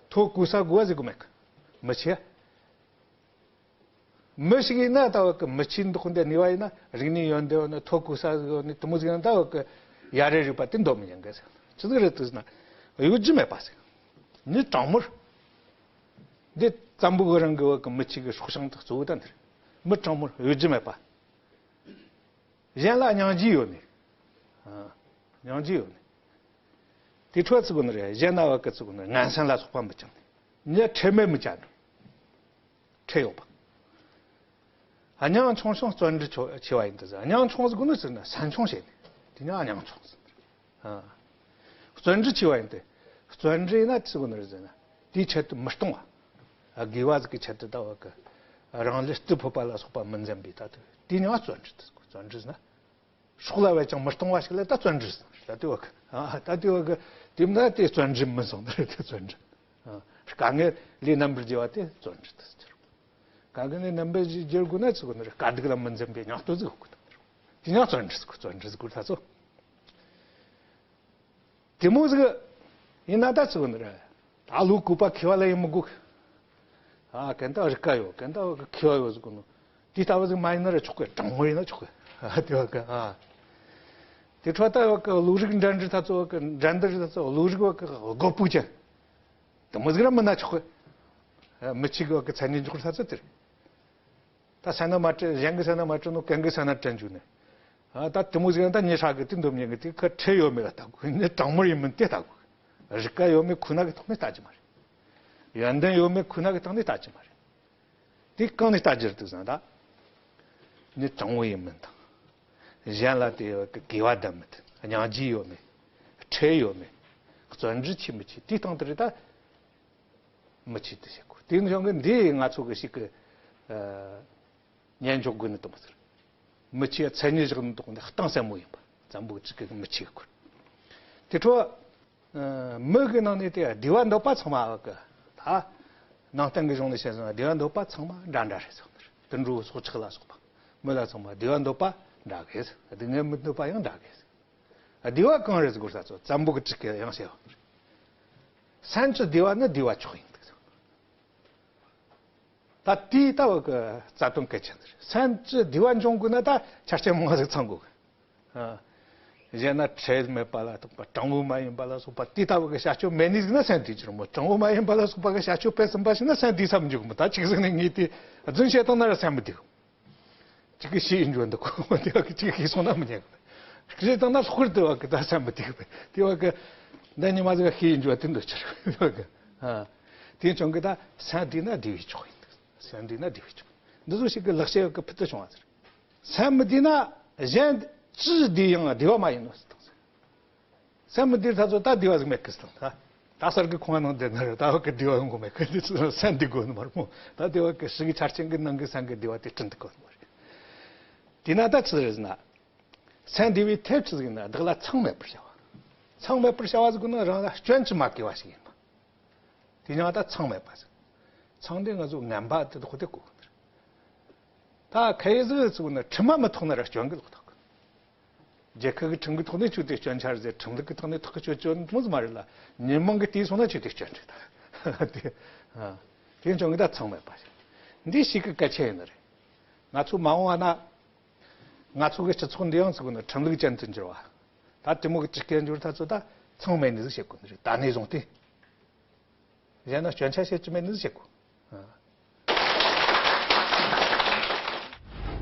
ཐོ་གོ་ས་དགོས་ཟེར་གོ་མེད་གི། མི་ཆོས། མི་ཞིག་ཡིན་ན་ད་བ་གི་མི་ཆོས་འདུག་འདི་ནུས་པ་ཡིན་ན་རིག་གནས་ཡོན་ཏན་ཡོད་ན་ཐོ་གོ་ས་ཟིག་ཡོད་ན་དེ་མོ་ཟིག་ཡིན་ན་ད་བ་གི་ཡ་རེ་རིག་པ་དེ་འདོད་མི་ཉན་གི་ཟེར། ཆི་ཟིག་རེད་འདུག་ཟེར་ན། གཡོ་སྒྱུ་མེད་པ་ཟེར། མི་དྲང་མོར། འདི་བཙན་པོ་གི་རིང་གི་བ་གི་མི་ཆོས་ཀྱི་སྲོག་ཤིང་དེ་གཙོ་བོ་ད་འདིར། མི་དྲང་མོར་གཡོ་སྒྱུ་མེད་པ། གཞན་ལ་སྙིང་རྗེ་ཡོད་ནི། ཨ། སྙིང་རྗེ་ཡོད་ནི། དེ་འཕྲོ་ཚིག་གོ་ནི་རེད། གཞན་ན་བ་ཀི་ཚིག་གོ་ནི་ངན་སེམས་ལ་སོགས་པ་མི་བཅང་ནི། མྱི་ཁྲེལ་མེད་མི་བྱ་ནི། ཁྲེལ་ཡོད་པ། སྙིང་ཆུང་ཞིང་བརྩོན་འགྲུས་ཆོ་ཆེ་བ་ཡིན་དུ་ཟེར། སྙིང་ཆུང་ཟེར་གོ་ནི་ཟེར་ན་སེམས་ཆུང་བྱེད་ནི། དེ་ཉིད་སྙིང་ཆུང་ཟེར། ཨ། བརྩོན་འགྲུས་ཆེ་བ་ཡིན་ཏེ། བརྩོན་འགྲུས་ཡིན་ན་ཅི་ཟེར་གོ་ནི་རེད་ཟེར་ན། དེའི་ཆེད་དུ་མི་གཏོང་བ། དགེ་བ་ཟིག་གི་ཆེད་དུ་ད་བ་གི། རང་ལུས་རྟུལ་ཕོད་པ་ལ་སོགས་པ་མི་འཛེམ་པའི་ད་དུ་དེ་ཉིད་བརྩོན་འགྲུས་ཟེར་གོ། བརྩོན་འགྲུས་ཟེར་ན། སྲོག་ལ་བས་ཀྱང་མི་གཏོང་བ་ཞིག་ལ་ད་བརྩོན་འགྲུས་ཟེར། ད་དེ་བ་གི། ཨ། ད་དེ་བ་གི། དེ་མིན་ན་དེ་བརྩོན་འགྲུས་མིན་སོང་ནི་རེད། དེ་བརྩོན་འགྲུས། ཨ། དཀའ་ངལ་ལས་རྣམ་པར་རྒྱལ་བ་དེ་བརྩོན་འགྲུས་དེ་ཟེར། དཀའ་ངལ་ལས་རྣམ་པར་རྒྱལ་དགོས་ན་ཅི་དགོས་ནི་རེད། དཀའ་སྡུག་ལ་མི་འཛེམ་པའི་སྙིང་སྟོབས་ཟིག་དགོས་ནི་རེད། དེ་ཉིད་བརྩོན་འགྲུས་ཟེར་གོ། བརྩོན་འགྲུས་ཟེར་གོ་ད་ཚོ། དེ་མོ་ཟིག་ཡིན་ན་ད་ཚིག་ནི་རེད། ད་བློ་བཀོད་པ་མཁས་པ་ལ་ཡིན་མི་དགོས། ཨ། གན་ད་རིག་པ་ཡོད། གན་ད་མཁས་པ་ཡོད་ཟེར་གོ་ནོ། དེ་ལྟ་བུ་ཟིག་མ་ཡིན་ན་ར་ཆོག་གི། དྲང་མོ་ཡིན་ན་ཆོག་གི། ཨ། དེ་བ་གི། ཨ། དེ་འཕྲོ་ད་བ་གི་བློ་རིག་འགྲན་བསྡུར་ད་ཚོ་བ་གི། འགྲན་བསྡུར་ད་ཚོ་བློ་རིག་བ་གི་དགོད་པོ་ཅན། དེ་མོ་ཟིག་ར་མིན་ན་ཆོག་གི། ཨ། མི་གཅིག་བ་གི་མཚན་ཉིད་འཇོག་ད་ཚོ་དེ་རེད། ད་སེམས་ན་མ་དྲན། གཞན་གྱི་སེམས་ན་མ་དྲན་ནོ་གན་གྱི་སེམས་ན་དྲན་བཅུག་ནས། ཨ། ད་དེ་མོ་ཟིག་ཡང་ད་མྱི་ཧྲ་གི་དེ་འདོམ་ཉན་གི་དེ་ཁ་ཁྲེལ་ཡོད་མེད་ལ་ལྟ་དགོས། མྱི་དྲང་མོར་ཡིན་མིན་དེ་ལྟ་དགོས། རིག་པ་ཡོད་མེད་ཁོ་ན་གི་ཐོག་ནས་ལྟ་རྒྱུ་མ་རེད། ཡོན་ཏན་ཡོད་མེད་ཁོ་ན་གི་ཐོག་ནས་ལྟ་རྒྱུ་མ་རེད། དེ་གང་ནས་ལྟ་རྒྱུ་རེད་འདུག་ཟེར་ན། ད་མྱི་དྲང་མོ་ཡིན་མིན་དང་། གཞན་ལ་དེ་དགེ་བ་ལྡན་མིན། སྙིང་རྗེ་ཡོད་མེད། ཁྲེལ་ཡོད་མེད། བརྩོན་འགྲུས་ཆེ་མི་ཆེ་དེའི་སྟེང་དུ་རེད་ད། མི་ཆོས་དེ་བྱེད་དགོས། དེ་ནི་ཡང་གི་འདི་ང་ཚོ་གི་ཞིག་གི། ཨ། ཉན་འཇོག་དགོས་ནི་དུ་མ་ཟེར། མི་ཆོས་མཚན་ཉིད་བཞག་ནི་དུ་ནི་གཏིང་ཟབ་མོ་ཡིན་པ། བཙན་པོ་གཅིག་གི་མི་ཆོས་དགོས། དེ་འཕྲོ། ཨ། མི་གི་ནང་ནས་དེ་བདེ་བ་འདོད་པ་ཚང་མ་བ་གི། ད་ནང་བསྟན་གི་གཞུང་ནས་བཤད་སོང་ན་བདེ་བ་འདོད་པ་ཚང་མ་འདྲ་འདྲ་རེད་ཟེར་ནི་རེད། དུད་འགྲོ་སྲོག་ཆགས་ལ་སོགས་པ་མི་ལ་ཚང་མ་བདེ་བ་འདོད་པ་འདྲ་གི་ཟེར། སྡུག་བསྔལ་མི་འདོད་པ་ཡང་འདྲ་གི་ཟེར། བདེ་བ་གང་རེད་ཟེར་གོ་ས་ཚོ་བཙན་པོ་གི་ཁྲིད་ཀྱི་ཡང་བཤད་པ། སེམས་ཀྱི་བདེ་བ་ནི་བདེ་བ་མཆོག་ཡིན་འདུག་ད་དེའི་ལྟ་བུ་གི་རྩ་དོན་གལ་ཆེན་འདི་རེད། སེམས་ཀྱི་བདེ་བ་འབྱུང་དགོས་ན་ད་ཆ་རྐྱེན་མང་ཟིག་ཚང་དགོས་གི། ཨ། གཞན་ན་ཁྲེལ་མེད་པ་ལ་སོགས་པ། དྲང་བོ་མ་ཡིན་པ་ལ་སོགས་པ་དེའི་ལྟ་བུ་གི་བྱ་སྤྱོད་མེད་ནི་ཟིག་ན་སེམས་བདེ་རྒྱུ་རེད་མོ། དྲང་བོ་མ་ཡིན་པ་ལ་སོགས་པ་གི་བྱ་སྤྱོད་སྤེལ་ཟིན་པ་ཞིག་ན་སེམས་བདེ་ས་མི་འཇུག་མོ། ད་ཅིག་ཟིག་ནས་ངས་དེ་རྫུན་བཤད་བཏང་ན་ར་སེམས་མི་བདེ་གི། གཅིག་གིས་ཤེས་ཡིན་འཇོན་འདུག་གོ། དེ་བ་གཅིག་གིས་གསུངས་ན་མི་ཉན་གི། ཤེས་བཏང་ན་ལྷག་པར་དུ་བ་གི་ད་སེམས་མི་བདེ་གི། དེ་བ་གི་འདི་ཉི་མ་ཟིག་ཤེས་ཡིན་འཇོན་དེ་འདོད་ཆེར་བ་གི། ཨ། དེ་བྱུང་གི་ད་སེམས་བདེ་ན་བདེ་བའི་མཆོག་ཡིན་འདུག་སེམས་བདེ་ན་བདེ་བའི་མཆོག་འདི་ཚོ་ཞིག་གི་ལེགས་བཤད་བ་གི་ཕུལ་དུ་བྱུང་བ་ཟེར། སེམས་མི་བདེ་ན་གཞན་ཅི་བདེ་ཡང་བདེ་བ་མ་ཡིན་ནོ་ཟེར་དང་ཟེར། སེམས་མི་བདེ་ད་ཚོ་ད་བདེ་བ་ཟིག་མེད་གི་ཟེར་དང་། ད་ད་གསར་གི་ཁོང་ནང་བསྡད་ན་ར་ད་བ་གི་བདེ་བ་ཡོང་གི་མེད་གི། འདི་ཚོ་སེམས་བདེ་དགོས་ནི་མ་རེད་མོ། ད་བདེ་བ་གི་ཕྱི་གི་ཆ་རྐྱེན་གི་ནང་གི་སེམས་གི་བདེ་བ་དེ་བསྐྲུན་ཐུབ་དགོས་ནི་མ་རེད། དེས་ན་ད་ཅི་རེད་ཟེར་ན། སེམས་བདེ་བའི་ཐབས་ཅི་ཟིག་ཡིན་ན། བདག་ལ་མཚང་མེད་པར་བྱ་བ། མཚང་མེད་པར་བྱ་བ་ཟེར་གོ་ནི་རང་ལ་སྐྱོན་ཅིག་མ་གོས་པ་ཞིག་ཡིན་པ། དེ་ཉིད་ད་མཚང་མེད་པ་ཟེར། མཚང་དེ་ང་ཚོ་ངན་པ་དེ་དག་དེ་གོ་གི་ནི་རེད། ད་ཁ་ཡི་ཟིག་ཟེར་གོ་ནི་ཁྲིམས་མ་མི་ཐོག་ན་ར་སྐྱོན་གི་ལོག་ཐོག་གི། རྒྱལ་ཁབ་ཀྱི་ཁྲིམས་ཀྱི་ཐོག་ནས་ཆོས་དེ་སྐྱོན་ཆ་རེད་ཟེར། ཁྲིམས་ལུགས་ཀྱི་ཐོག་ནས་ཐག་གཅོད་བྱེད་ནི་མོ་ཟིག་མ་རེད་ལ། ཉོན་མོངས་ཀྱིས་བལྟས་སོང་ན་ཆོས་དེ་སྐྱོན་རེད་ད། དེ་ཨ། དེ་བྱུང་གི་ད་མཚང་མེད་པ་ཞིག། འདི་ཞིག་གི་གལ་ཆེ་ཡིན་ནི་རེད། ང་ཚོ་མ་འོངས་པ་ན། ང་ཚོ་གི་སྤྱི་ཚོགས་འདི་ཡང་ཟེར་གོ་ནི་ཁྲིམས་ལུགས་ཅན་དུ་འགྱུར་བ། ད་དེ་མོ་གི་སྤྱི་སྐད་འགྱུར་ཐག་ཚོད་ད་མཚང་མེད་ནི་ཟིག་བྱེད་དགོས་ནི་རེད། ད་ནས་བཟུང་སྟེ། གཞན་ན་སྐྱོན་ཆ་བྱེད་རྒྱུ་མེད་ནི་ཟིག་བྱེད་དགོས། ཨ།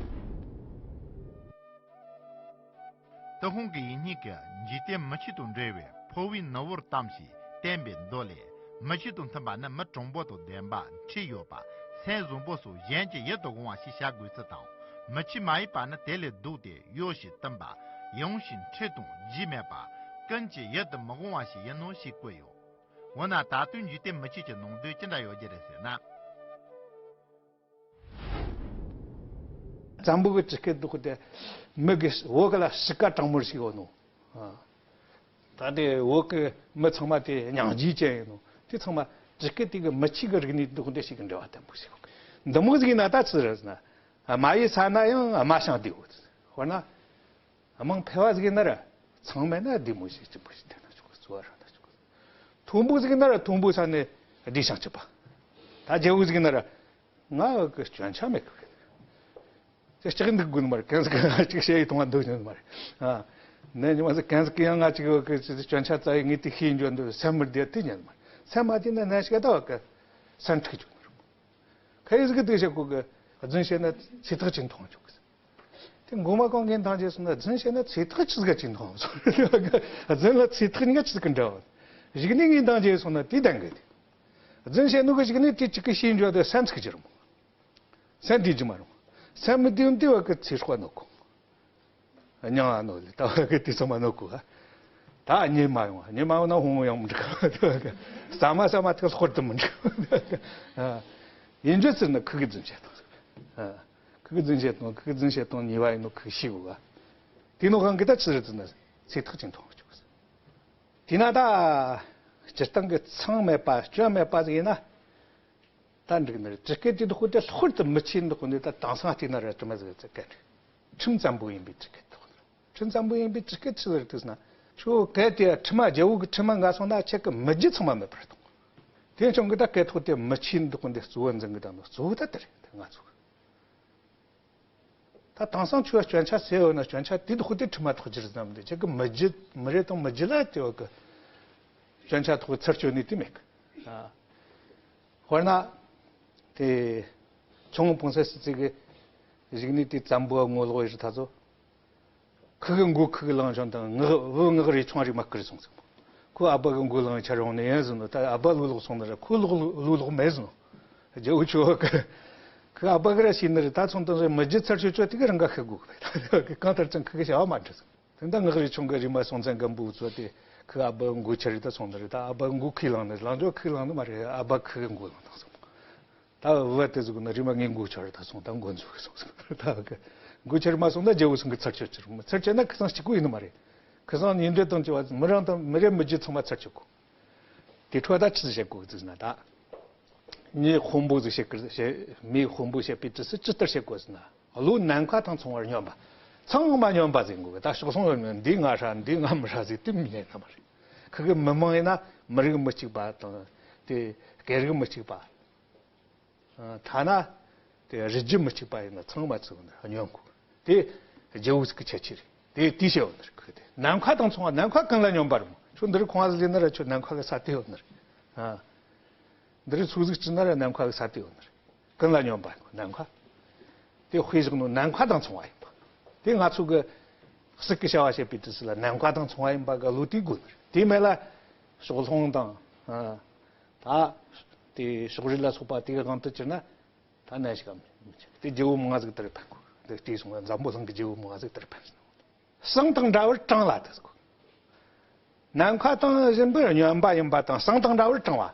ཏུན་ཧོང་གི་ཡིག་རྙིང་གི་འཇིག་རྟེན་མི་ཆོས་དང་འབྲེལ་བའི་འཕོ་བའི་ནུ་བོར་གཏམས་ཤིང་བསྟན་པའི་མདོ་ལས། མི་ཆོས་དང་མཐུན་པ་ནི་མི་དྲང་པོ་དང་ལྡན་པ། འཁྲིས་ཡོད་པ། སེམས་བཟང་པོ་སོགས་གཞན་གྱི་ཡིད་དུ་འོང་བ་ཞིག་བྱ་དགོས་ཚུལ་དང་། མི་ཆོས་མ་ཡིན་པ་ནི་དེ་ལས་ལྡོག་སྟེ་གཡོ་ཞིང་བསྟུན་པ། ཡང་ཞིང་འཁྲུལ་དང་རྒྱུས་མེད་པ། ཀུན་གྱི་ཡིད་དུ་མི་འོང་བ་ཞིག་ཡིན་ནོ་ཞེས་བཀོད་ཡོད། འོ་ན་ད་དུང་འཇིག་རྟེན་མི་ཆོས་ཀྱི་ནང་དོན་ཅི་འདྲ་ཡོད་རྒྱུ་རེད་ཟེར་ན། བཙན་པོ་གི་སྤྱི་སྐད་འདི་ཁོ་དེ་མི་གི་བོད་གི་ལ་གཤིས་ཀ་དྲང་མོར་ཞིག་ཡོད་ནོ། ཨ། ད་དེ་བོད་གི་མི་ཚང་མ་དེ་སྙིང་རྗེ་ཅན་ཡིན་ནོ། དེ་ཚང་མ་སྤྱི་སྐད་དེ་གི་མི་ཆོས་གི་རིག་གནས་འདི་ཁོ་འདི་ཞིག་གི་འབྲེལ་བ་བརྟན་པོ་ཞིག་ཡོད། འདི་མོ་ཟིག་ཡིན་ན་ད་ཅི་རེད་ཟེར་ན། དམའ་བའི་ས་ན་ཡང་དམའ་ཞིང་བདེའོ། དཔེར་ན། དམངས་ཕལ་བ་ཟིག་ཡིན་ན་ར་ཚང་མ་ན་བདེ་མོ་ཞིག་སྐྱིད་པོ་ཞིག་བསྡད་ན་ཆོག་གི། གཙོ་བོ་རང་ན་ཆོག་གི། མཐོན་པོ་ཟིག་ཡིན་ན་ར་མཐོན་པོའི་ས་ནས་བདེ་ཞིང་སྐྱིད་པ། ད་རྒྱལ་པོ་ཟིག་ཡིན་ན་ར་ང་གི་སྐྱོན་ཆ་མེད་གི། དེ་ལྕགས་འདུག་དགོས་ནི་མ་རེད། གན་ཟིག་གི་ཅིག་བཤད་ཡི་གཏོང་བ་འདུག་ཉོན་མ་རེད། ཨ། ནས་ཉི་མ་ཟིག་གན་ཟིག་གི་ཡང་ང་ཅིག་གི་སྐྱོན་ཆ་རྩ་བའི་ངས་དེ་ཤེས་འཇོན་འདུག་སེམས་མི་བདེ་དེ་ཉོན་མ་རེད། སེམས་མ་བདེ་ན་ནན་ཞིག་ད་བ་གི་སེམས་འཁྲུག་འཇོན་མ་རེད། ཁ་ཡི་ཟིག་གི་དེ་བཤད་གོ་གི། རྫུན་བཤད་ན་ཚེ་ཐག་ཅིག་འཐུང་ཆོག་གི། དེ་མགོ་མ་གང་གིན་ཐང་རྗེས་སོང་ན་རྫུན་བཤད་ན་ཚེ་ཐག་ཆི་ཟིག་ག་ཅིག་འཐུང་སོང་། རྫུན་ལ་ཚེ་ཐག་ཉིན་ག་ཆི་ཟིག་གི་འདྲ་བ། གཞུག་ནས་ངིན་ཐང་རྗེས་སོང་ན་དེ་ལྡན་གི་དེ། རྫུན་བཤད་ནོ་གི་གཞུག་ནས་དེ་གཅིག་གི་ཤེས་འཇོག་དེ་སེམས་ཚིག་གི་རུང་། སེམས་བདེ་རྒྱུ་མ་རུང་། སེམས་མི་བདེ་འདི་བ་གི་ཚེ་སྲོག་ནོ་གོ། མྱང་ཨ་ནོ་ལེ་ད་བ་གི་དེ་ཚང་མ་ནོ་གོ་ག། ད་ཉེ་མ་ཡོང་བ་ཉེ་མ་ཡོང་ན་ཧོང་ཡང་མི་འགྲིག་ག། ས་མ་ས་མ་ཐག་ལྷོར་དུ་མི་འགྲིག་ག། ཡིན་རྒྱུ་ཟེར་ན་ཁུ་གི་རྫུན་བཤད་དང་། ཁུ་གི་རྫུན་བཤད་དང་ཁུ་གི་རྫུན་བཤད་དང་ཉེས་པ་ཡིན་ནོ་ཁུ་གི་ཤེས་དགོས་ག། དེ་ནོ་གང་གི་ད་ཆི་རེད་ཟེར་ན་ཚེ་ཐག་ཅིག་འཐུང་ཆོག་གི། དེས་ན་ད་སྤྱིར་བཏང་གི་མཚང་མེད་པ་སྐྱོན་མེད་པ་ཟིག་ཡིན་ན། ད་འགྲིག་ནི་རེད། སྤྱི་སྐད་དེ་དག་ཁོ་དེ་ལྷོར་དུ་མི་ཆེན་དག་ཁོ་ནི་ད་དེང་སང་བལྟས་ན་ར་དྲི་མ་ཟིག་ཚེ་སྐད་རེད། ཁྲིམས་བཙན་པོ་ཡིན་པའི་སྤྱི་སྐད་དག་ཁོ་ནི། ཁྲིམས་བཙན་པོ་ཡིན་པའི་སྤྱི་སྐད་ཆི་ཟིག་རེད་ཟེར་ན། ཁྱོད་སྐད་དེ་ཁྲིམས་མ་རྒྱལ་པོ་གི་ཁྲིམས་མ་འགལ་སོང་ན་ཁྱེད་ཀྱི་མི་རྒྱུ་ཚང་མ་མེད་པར་གཏོང་། དེ་བྱུང་གི་ད་སྐད་ཐོག་དེ་མི་ཆེན་དག་ཁོ་འདི་གཙོ་བོ་འཛིན་གི་ད་ནོ་གཙོ་བོ་ད་དེ་རེད་ང་ཚོ། ད་དེང་སང་ཁྱོད་སྐྱོན་ཆ་སེ་ཡོད་ན་སྐྱོན་ཆ་དེ་དག་ཁོ་དེ་ཁྲིམས་མ་ཐོག་ཅི་རེད་ཟེར་ན་མི་འདུག་ཁྱེད་ཀྱི་མི་རྒྱུ་མི་རེ་དང་མི་རྒྱུ་ལ་དེ་བ་གི་སྐྱོན་ཆ་ཐོག་ཚུར་གཅོད་ནི་དེ་མེད་གི། ཨ། དཔེར་ན། དེ། ཆུང་ངུ་སྤུན་ཟླ་སི་ཙི་གི་གཞུག་ནས་དེ་བཙན་པོ་ངོ་ལོག་ཡིར་ཐ་ཚོ། ཁུ་གི་མགོ་ཁུ་གི་ལང་ཞོན་དང་ངག་བུ་ངག་རེ་ཆུང་རེ་མ་ཁུར་སོང་ཟིག་ཁོ་ཨ་ཕ་གི་མགོ་ལང་ཆར་ཡོང་ནི་ཡིན་ཟིན་ནོ། ད་ཨ་ཕ་ལུས་ལོག་སོང་ནི་རེད། ཁོ་ལོག་ལུས་ལོག་མེད་ཟིན་ནོ། རྒྱལ་པོ་ཆོ་གི་ཁུ་ཨ་ཕ་གི་ར་ཤེས་ནི་རེད། ད་ཚོང་དང་རེ་མི་རྒྱུ་ཚར་ཆོད་ཆོད་དེ་གི་རང་ག་ཤི་དགོས་གི་རེད། ད་གང་ལྟར་ཀྱང་ཁུ་གི་བྱ་བ་མ་འགྲུབ་ཟིན། དེ་འདྲ་ངག་རེ་ཆུང་གི་རེ་མ་སོང་ཙང་གམ་བུ་ཚོ་དེ་ཁུ་ཨ་ཕ་མགོ་ཆེ་རེད་ད་སོང་ནི་རེད། ད་ཨ་ཕ་མགོ་ཁུ་ལང་ནི་ལང་ཇོ་ཁུ་ལང་ནི་མ་རེད། ཨ་ཕ་ཁུ་གི་མགོ་ལང་དང་སོང་། ད་བུ་དེ་ཟུག་ནི་རེ་མ་ངའི་མགོ་ཆེ་རེད་ད་སོང་ད་མགོ་འཛུགས་གི་སོང་ཟིག་ད་གི་མགོ་ཆེ་རེ་མ་སོང་ད་རྒྱལ་པོ་སོང་གི་ཚར་ཆོད་ཅི་རུང་ཚར་ཆོད་ན་ཁུ་སང་གཅིག་པུ་ཡིན་ནི་མ་རེད། ཁུ་སང་ཉིན་འདྲེ་དང་བཅས་པ་མི་རང་དང་མི་རེ་མི་རྒྱུ་ཚང་མ་ཚར་ཆོད་གོ། དེ་འཕྲོ་ད་ཆི་ཟིག་བཤད་དགོས་ཟིག་ན་ད། མིའི་དཔོན་པོ་ཟིག་བཤད་ཀི་བཤད་མིའི་དཔོན་པོ་བཤད་པའི་དུས་སུ་ཇི་ལྟར་བཤད་དགོས་ཟིག་ན། བློ་ནམ་མཁའ་དང་མཚུངས་པར་སྙོམས་པ། ཚང་མ་སྙོམས་པ་ཟེར་དགོས་གི། ད་ཕྱོགས་ལྷུང་ཡོད་མེད་འདི་ང་ཧྲ་འདི་ང་མི་ཧྲ་ཟེར་དེ་མི་ཉན་ན་མ་རེད། ཁུ་གི་མི་མང་ཡིན་ན་མི་རིགས་མི་གཅིག་པ་དང་དེ་སྐད་རིགས་མི་གཅིག་པ། ཐ་ན་དེ་རིགས་རྒྱུད་མི་གཅིག་པ་ཡིན་ན་ཚང་མ་ཚུགས་ནི་སྙོམས་དགོས། དེ་རྒྱལ་པོ་ཟིག་གི་ཁྱད་ཆོས་རེད། དེ་དེ་བཤད་ཡོད་ནི་རེད། ཁུ་དེ་ནམ་མཁའ་དང་མཚུངས་པ། ནམ་མཁའ་ཀུན་ལ་སྙོམས་པ་རེད་མོ། ཁྱོད་འདི་རིགས་ཁོང་ཟིག་ལས་ན་ར་ཁྱོད་ནམ་མཁའ་གི་ས་དེ་ཡོད་ནི་རེད། ཨ། འདི་རིགས་ཚུགས་ཟིག་ཅི་ན་ར་ནམ་མཁའ་གི་ས་དེ་ཡོད་ནི་རེད། ཀུན་ལ་སྙོམས་པ་ནམ་མཁའ། དེ་དཔེ་བཞག་ནོ་ནམ་མཁའ་དང་མཚུངས་པ་ཡིན་པ། དེ་ང་ཚོ་གི་སྲིད་ཀྱི་བྱ་བ་བྱེད་པའི་དུས་སུ་ལ་ནམ་མཁའ་དང་མཚུངས་པ་ཡིན་པ་གི་བློ་དེ་དགོས་ནི་རེད། དེ་མེད་ལ་ཕྱོགས་ལྷུང་དང་། ཨ། ད་དེ་ཕྱོགས་རིས་ལ་སོགས་པ་དེ་གི་དབང་དུ་གྱུར་ན་ད་ནན་ཞིག་གམ་མི་ཆེ། དེ་རྒྱལ་པོ་མང་ཟིག་དེར་ཕན་དགོས། དེ་བལྟས་སོང་ན་འཛམ་བུ་གླིང་གི་རྒྱལ་པོ་མང་ཟིག་དེར་ཕན་སོང་། ཟངས་དང་འདྲ་བར་གྲང་ལ་དེ་ཟེར་གོ། ནམ་མཁའ་དང་བཞིན་པར་སྙོམས་པ་ཡིན་པ་དང་ཟངས་དང་འདྲ་བར་གྲང་བ།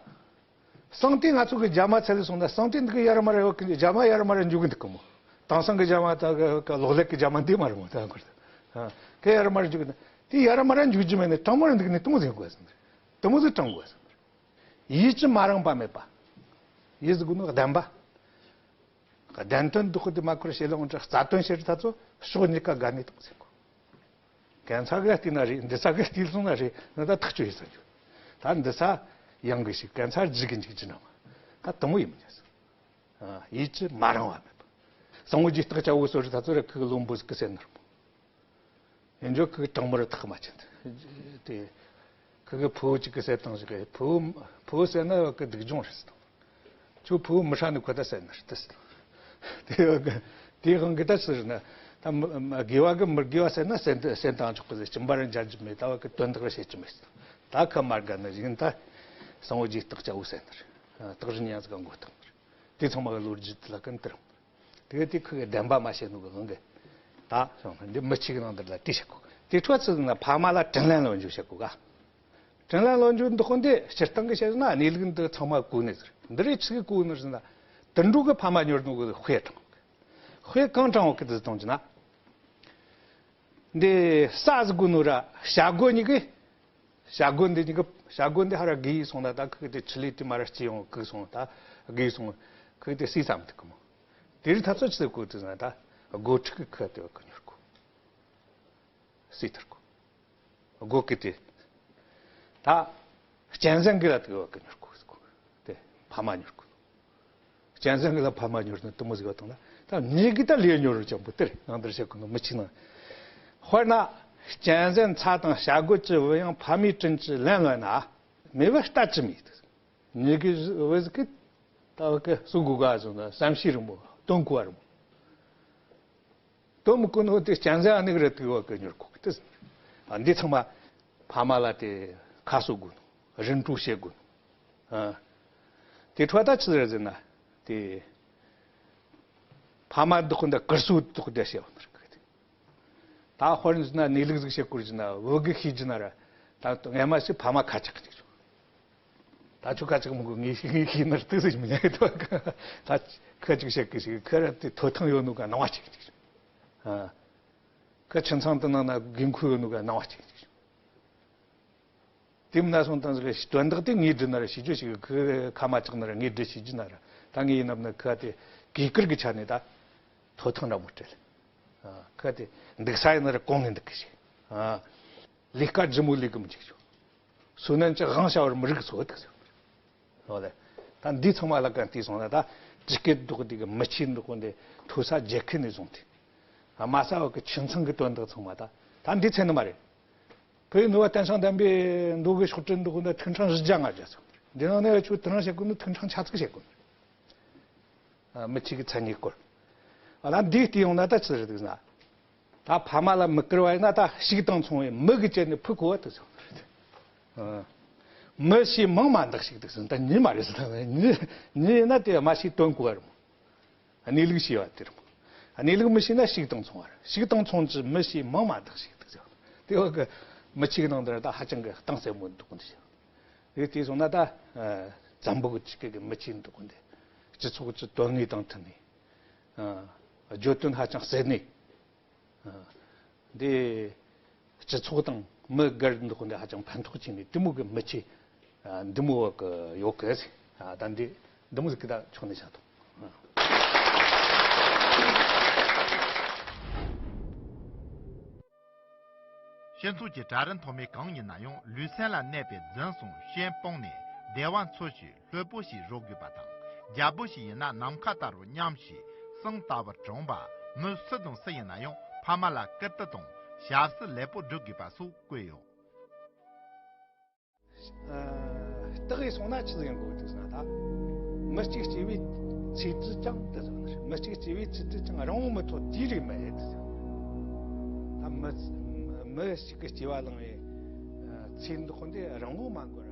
ཟངས་དེ་ང་ཚོ་གི་རྒྱ་མ་ཚད་ལས་སོང་ན་ཟངས་དེ་འདི་གི་ཡར་མར་རྒྱ་མ་ཡར་མར་འཇུག་གི་འདུག་གི་མོ། དེང་སང་གི་རྒྱ་མ་ད་གི་གློག་ཀླད་ཀྱི་རྒྱ་མ་འདི་མ་རེད་མོ། ད་འཁོར་ད། ཨ། ཁོ་ཡར་མར་འཇུག་ན་དེ་ཡར་མར་འཇུག་རྒྱུ་མེད་ནས་དྲང་མོར་འདུག་ནས་དེ་མོ་ཟེར་དགོས་ཟེར། དེ་མོ་ཟིག་དྲང་དགོས་ཟེར། ཡིད་ཀྱི་མ་རངས་པ་མེད་པ། ཡིད་ཟེར་དགོས་ནོ་བདེན་པ། བདེན་དོན་འདུག་དེ་མ་ཁུར་ཞེ་ལོང་འདྲ། རྩ་དོན་ཕྱིར་ད་ཚོ་ཕྱོགས་གཉིས་ཀ་དགའ་ནས་དེ་མོ་ཟེར་དགོས། གན་ས་ག་བལྟས་ན་རེད། འདི་ས་ག་བལྟས་སོང་ན་རེད། ན་ད་ཐག་ཆོད་ཡིན་ས་རྒྱུ། ད་འདི་ས་ཡང་གི་ཞིག་གན་ས་ཇི་གི་འཇིག་ཅི་ན་མ། ད་དེ་མོ་ཡིན་མི་ཉན་ས། ཨ། ཡིད་ཀྱི་མ་རངས་པ་མེད་པ། གསང་བོ་རྒྱུད་རྟགས་བཅུ་པོ་སོ་རི་ད་ཚོ་ར་ཁུ་གི་བློན་པོ་ཟིག་གི་སེམས་ནར་མོ། ཡིན་འཇོག་ཁུ་གི་དྲང་མོ་ར་ཐག་མ་ཆད་དེ། ཁུ་གི་ཕུ་བོ་གཅིག་གི་སེམས་དང་ཞིག་གི་ཕུ་བོ་ཕུ་བོ་སེམས་ན་གི་སྡུག་སྦྱོང་རེད་ཟེར། ཁྱོད་ཕུ་བོ་མི་ཧྲ་ནི་ཁོ་ད་སེམས་ནར་ཏི་ཟེར། དེ་དེའི་དབང་གི་ད་ཟེར་ན། ད་མི་མི་དགེ་བ་གི་མི་དགེ་བ་སེམས་ན་སེམས་སེམས་དང་ཆོག་གི་ཟེར། སྦྱིན་པ་ར་འཇལ་རྒྱུ་མེད། ད་བ་གི་དོན་དག་ར་བྱེད་རྒྱུ་མེད་ཟེར། ད་ཁ་མ་དགའ་ནི་ཡིན། ད་གསང་བོ་རྒྱུད་རྟགས་བཅུ་པོ་སེམས་ནར། རྟགས་རིགས་ཉན་ཟིག་ག་མགོ་བཏང་ནར། དེ་ཚང་མ་གི་ལོ་རྒྱུས་དེ་ལ་ཀུན་ཏུ་རང་། དེ་གི་དེ་ཁུ་གི་བདེན་པ་མ་བཤད་ནོ་གི་དབང་གི། ད་སོང་ན་འདི་མི་གཅིག་ནང་འདིར་ལ་དེ་བཤད་གོ། དེ་འཕྲོ་ཚུལ་ན་ཕ་མ་ལ་དྲིན་ལན་ལོག་འཇུག་བཤད་གོ་ག། དྲིན་ལན་ལོག་འཇུག་འདི་ཁོ་འདི་སྤྱིར་བཏང་གི་བཤད་ན་གནས་ལུགས་འདི་ཚང་མ་གོ་ནི་ཟེར། འདི་རེད་ཆི་གི་གོ་ནི་ཟེར་ན། དུད་འགྲོ་གི་ཕ་མ་ཉོར་ནོ་གི་དཔེ་དྲངས། དཔེ་གང་དྲངས་བ་གི་དེ་གཏོང་གི་ན། འདི་ས་ཟིག་གོ་ནོ་ར་བྱ་རྒོད་གཉིས་གི། བྱ་རྒོད་འདི་གཉིས་ཀ། བྱ་རྒོད་འདི་ཧ་ར་གི་སོང་ན་ད་ཁུ་དེ་ཆི་ལི་དེ་མ་ར་སྐྱེ་ཡོང་གི་སོང་ད་གི་སོང་། ཁུ་དེ་སི་སམ་དུ་གི་མོ། དེ་རིང་ད་ཚོད་ཆི་ཟིག་གོ་དུ་ན་ད་སྒོ་ཁྲི་གི་ཁུ་དེ་བ་གི་ཉོར་གོ། སི་ཐར་གོ། སྒོ་ཀི་དེ། ད་གཅན་གཟན་གི་ལ་དུ་བ་གི་ཉོར་གོ་ཟེར་གོ། དེ་ཕ་མ་ཉོར་གོ། གཅན་གཟན་གི་ལ་ཕ་མ་ཉོར་ནི་དུ་མོ་ཟིག་བ་དང་ལ། ད་མྱི་གི་ད་ལས་ཉོར་རུ་ཅང་པོ་དེར་ནང་དེར་བཤད་གོ་ནོ་མི་ཆི་ན། དཔེར་ན། གཅན་གཟན་ཚ་དང་བྱ་རྒོད་ཀྱི་བུ་ཡང་ཕ་མའི་དྲིན་གྱིས་ལན་ལོན་ན། མི་བུ་ལྟ་ཅི་མེད། མྱི་གི་བུ་ཟིག་གི་ད་བ་གི་སུ་གུ་ག་ཟུ་ན་བསམ་ཤེས་རིང་པོ་དོན་གོ་བ་རིང་པོ། དོན་མི་གོ་ནོ་དེ་གཅན་གཟན་ཨ་ནི་གི་རེད་དུ་བ་གི་ཉོར་གོ་གི་དེ། ཨ་འདི་ཚང་མ་ཕ་མ་ལ་དེ་ཁ་གསོ་དགོས་ནོ། རིན་སྤྲོད་བྱེད་དགོས་ནོ། ཨ། དེ་འཕྲོ་ད་ཆི་ཟེར་ཟེར་ན། དེ་ཕ་མ་འདུག་འདི་གུར་སོ་འདུག་འདི་བྱེད་བ་ནི་རེད། ད་དཔེར་ན་གནས་ལུགས་ཟིག་བཤད་སྐོར་གྱི་ན་བུ་གི་ཤེས་ཀྱི་ན་ར། ད་ངས་མ་ཤེས་ཕ་མ་ཁ་ཆག་ཅིག་བྱུང་། ད་ཁྱོད་ཁ་ཆག་མི་དགོས། ངས་ཤེས་ངས་ཤེས་ན་ར་ཏི་ཟིག་མི་ཉན་གི་འདུག་ད་ཁ་ཅིག་བཤད་གི་ཞིག་ཁ་ར་དེ་ཐོ་ཐང་ཡོད་ནོ་ག་སྣང་བ་ཅིག་ཅིག་བྱུང་། ཨ། ཁ་ཁྱིམ་ཚང་དུ་ནང་ན་དགོས་མཁོ་ཡོད་ནོ་ག་སྣང་བ་ཅིག་ཅིག་བྱུང་། དེ་མིན་ན་སོང་དང་ཟིག་དོན་དག་དེ་ངས་བསྒྲུབས་ན་ར་ཤེས་རྒྱུ་ཞིག་ཁུ་ཁ་མ་ཆག་ན་ར་ངས་བསྒྲུབས་ཤེས་རྒྱུ་ན་ར། ད་ངས་ཡིན་ནམ་ན་ཁ་དེ་གུས་བཀུར་གི་ཆ་ནས་ད་ཐོ་ཐང་འདྲ་མོ་སྤྲད། ཨ། ཁ་དེ་འདུག་ས་ཡིན་ན་ར་གོང་ནས་འདུག་གི་ཞིག་ཨ། ལས་ཀ་ལྗིད་མོ་ལས་གི་མི་འཇིག་ཆོག་སུ་ནན་ཅི་དབང་བྱ་བར་མི་རིགས་སོ་འདུག་ཟེར། ཧོ་ལེ། ད་འདི་ཚང་མ་ལ་གན་བལྟས་སོང་ན་ད་ཇི་སྐད་འདོགས་འདི་གི་མི་ཆེ་འདོགས་འདི་མཐོ་ས་རྒྱལ་ཁབ་ནས་བཟུང་སྟེ། ཨ། དམའ་ས་བ་གི་ཁྱིམ་ཚང་གི་དོན་དག་ཚང་མ་ད་ད་འདི་ཚན་ནི་མ་རེད། བོད་ནུ་བ་བསྟན་སྲུང་བསྟན་པའི་མདོ་གི་ཤོག་དྲིལ་འདོགས་འདི་ཐིག་ཕྲེང་བཞི་བརྒྱ་ལྔ་བརྒྱ་ཚང་། འདི་ནང་ནས་ཆུ་ཐིག་ཕྲེང་བཤད་དགོས་ནི་ཐིག་ཕྲེང་ཆ་ཚིག་བཤད་དགོས་ནི། ཨ། མི་གཅིག་གི་མཚན་ཉིད་སྐོར། ཨ། ད་འདི་བལྟས་ཡོང་ན་ད་ཆི་རེད་འདུག་ན། ད་ཕ་མ་ལ་མི་བཀུར་བ་ཡིན་ན་ད་ཕྱུགས་དང་མཚུངས་པའི་མི་གི་རྐྱེན་ནི་ཕུ་གོ་བ་དུ་སོང་། ཨ། མི་ཞེས་མིང་མ་འདོགས་ཤིག་དུ་སོང་། ད་མྱི་མ་རེད་ཟེར། ད་མྱི་མྱི་ཡིན་ན་དེ་མ་ཤེས་དོན་གོ་བ་རུང་། གནས་ལུགས་ཤེས་པ་དེ་རུང་། གནས་ལུགས་མི་ཤེས་ན་ཕྱུགས་དང་མཚུངས་པ་རེད། ཕྱུགས་དང་མཚུངས་ཀྱི་མི་ཞེས་མིང་མ་འདོགས་ཤིག་དུ་སོང་། དེ་བ་གི་མི་གཅིག་ནང་དུ་ད་ཧ་ཅང་གི་གཏིང་ཟབ་མོ་འདུག་འདི་ཞིག་དེ་དེ་སོང་ན་ད། ཨ། འཛམ་བུ་གི་ཆི་གི་གི་མི་ཆེ་འདུག་འདི། སྤྱི་ཚོགས་ཀྱི་དོན་དངོས་དང་མཐུན་ནས། ཨ། བརྗོད་དོན་ཧ་ཅང་གསལ་ནས། ཨ། འདི་སྤྱི་ཚོགས་དང་མི་སྒེར་འདུག་འདི་ཧ་ཅང་ཕན་ཐོགས་ཆེ་ནས་དེ་མོ་གི་མི་ཆེ། ཨ། འདི་མོ་བ་གི་ཡོད་གི་ཟེར། ཨ། ད་འདི་འདི་མོ་ཟིག་གི་ད་ཆོག་ནས་བྱ་དང་། ཨ། སྤྱི་ཚོགས་ཀྱི་གྲལ་རིམ་མཐོ་དམན་གང་ཡིན་ན་ཡང་ལུས་སེམས་ལ་གནས་པའི་རྫུན་གསུམ་ཤེས་སྤོང་ནས་བདེ་བ་འཚོལ་ཞིང་ལྷོད་པོ་ཞིག་བཟོ་དགོས་པ་དང་། རྒྱལ་པོ་ཞིག་ཡིན་ན་ནམ་མཁའ་ལྟ་བུར་མཉམ་ཞིང་གསུང་ལྟ་བུར་དྲང་པ། མི་སུ་དང་སུ་ཡིན་ན་ཡང་ཕ་མ་ལ་བཀུར་སྟི་དང་ཞབས་ཕྱི་ལེགས་པོ་སྒྲུབ་དགོས་པ་སོགས་བཀོད་ཡོད། ཨ། བརྟག་གིས་སོང་ན་ཆི་ཟིག་ཡིན་དགོས་འདུག་ཟེར་ན་ད། མི་གཅིག་སྐྱེ་བའི་ཚེ་དུས་ཀྱང་དེ་ཟེར་ནི་རེད། མི་གཅིག་སྐྱེ་བའི་ཚེ་དུས་ཀྱང་རིང་བོ་མི་ཐོག་དེའི་རིགས་མི་ཡིན་དེ་ཟེར། ད་མི་མི་གཅིག་གི་སྐྱེ་བ་བླངས་པའི་ཚེ་འདི་ཁོ་འདི་རིང་བོ་མ་འགོར།